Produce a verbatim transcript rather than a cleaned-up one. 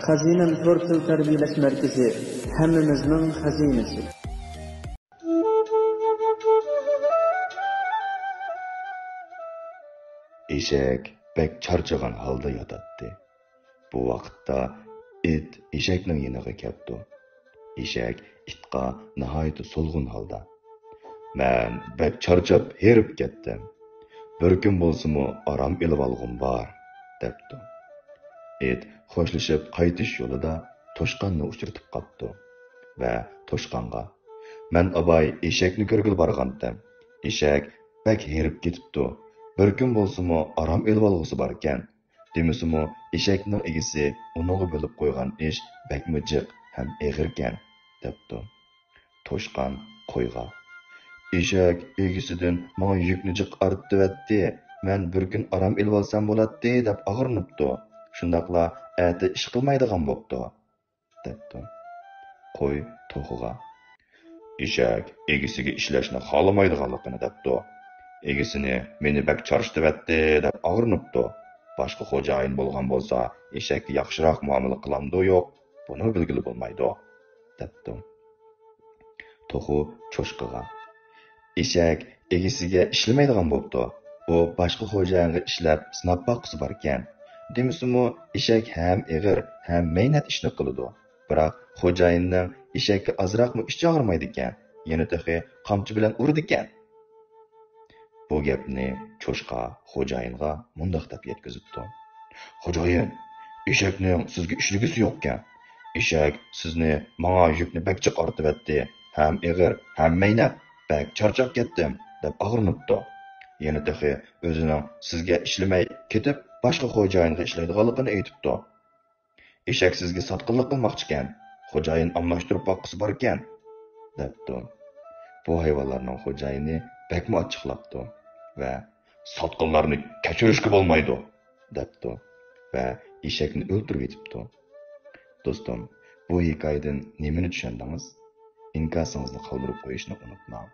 خەزىنەم تور تىل تەربىيەلەش مەركىزى، ھەممىمىزنىڭ خەزىنىسى. ئېشەك بەك چارچىغان ھالدا ياتاتتى. بۇ ۋاقىتتا ئىت ئېشەكنىڭ يېنىغا كەپتۇ. ئېشەك ئىتقا ناھايىتى سولغۇن ھالدا، «مەن بەك چارچاپ، ھېرىپ كەتتىم. بىر كۈن بولسىمۇ ئارام ئېلىۋالغۇم بار» دەپتۇ. ئىت خوشلىشىپ قايتىش يولىدا توشقاننى ئۇچرىتىپ قاپتۇ ۋە توشقانغا، «مەن ئاباي ئېشەكنى كۆرگىلى بارغانتىم. ئېشەك بەك ھېرىپ كېتىپتۇ. بىر كۈن بولسىمۇ ئارام ئېلىۋالغۇسى باركەن. دېمىسىمۇ، ئېشەكنىڭ ئىگىسى ئۇنىڭغا بۆلۈپ قويغان ئىش بەكمۇ جىق ھەم ئېغىركەن» دەپتۇ. توشقان قويغا، «ئېشەك ئىگىسىدىن ماڭا يۈكنى جىق ئارتىۋەتتى، مەن بىر كۈن ئارام ئېلىۋالسام بولاتتى دەپ ئاغرىنىپتۇ. شۇنداقلا ئەتە ئىش قىلمايدىغان بوپتۇ» دەپتۇ. قوي توخۇغا، «ئېشەك ئىگىسىگە ئىشلەشنى خالىمايدىغانلىقىنى دەپتۇ. ئىگىسىنى مېنى بەك چارچىتىۋەتتى دەپ ئاغرىنىپتۇ. باشقا خوجايىن بولغان بولسا، ئېشەككە ياخشىراق مۇئامىلە قىلامدۇ يوق، بۇنى بىلگىلى بولمايدۇ» دەپتۇ. توخۇ چوشقىغا، «ئېشەك ئىگىسىگە ئىشلىمەيدىغان بوپتۇ. ئۇ باشقا خوجايىنغا ئىشلەپ سىناپ باققۇسى باركەن. دېمىسىمۇ، ئېشەك ھەم ئېغىر، ھەم مەينەت ئىشنى قىلىدۇ. بىراق خوجايىننىڭ ئېشەككە ئازراقمۇ ئىچى ئاغرىمايدىكەن، يەنە تېخى قامچا بىلەن ئۇرىدىكەن.» بۇ گەپنى چوشقا خوجايىنغا مۇنداق دەپ يەتكۈزۈپتۇ: «خوجايىن، ئېشەكنىڭ سىزگە ئىشلىگۈسى يوقكەن. ئېشەك سىزنى ماڭا يۈكنى بەك جىق ئارتىۋەتتى، ھەم ئېغىر، ھەم مەينەت، بەك چارچاپ كەتتىم دەپ ئاغرىنىپتۇ. يەنە تېخى ئۆزىنىڭ سىزگە ئىشلىمەي كېتىپ، باشقا خوجايىنغا ئىشلەيدىغانلىقىنى ئېيتىپتۇ. ئېشەك سىزگە ساتقىنلىق قىلماقچىكەن، خوجايىن ئالماشتۇرۇپ باققۇسى باركەن» دەپتۇ. بۇ ھايۋانلارنىڭ خوجايىنى بەكمۇ ئاچچىقلاپتۇ ۋە «ساتقىنلارنى كەچۈرۈشكە بولمايدۇ» دەپتۇ ۋە ئېشەكنى ئۆلتۈرۈۋېتىپتۇ. دوستۇم، بۇ ھېكايىدىن نېمىنى چۈشەندىڭىز؟ ئىنكاسىڭىزنى قالدۇرۇپ قويۇشنى ئۇنتۇماڭ.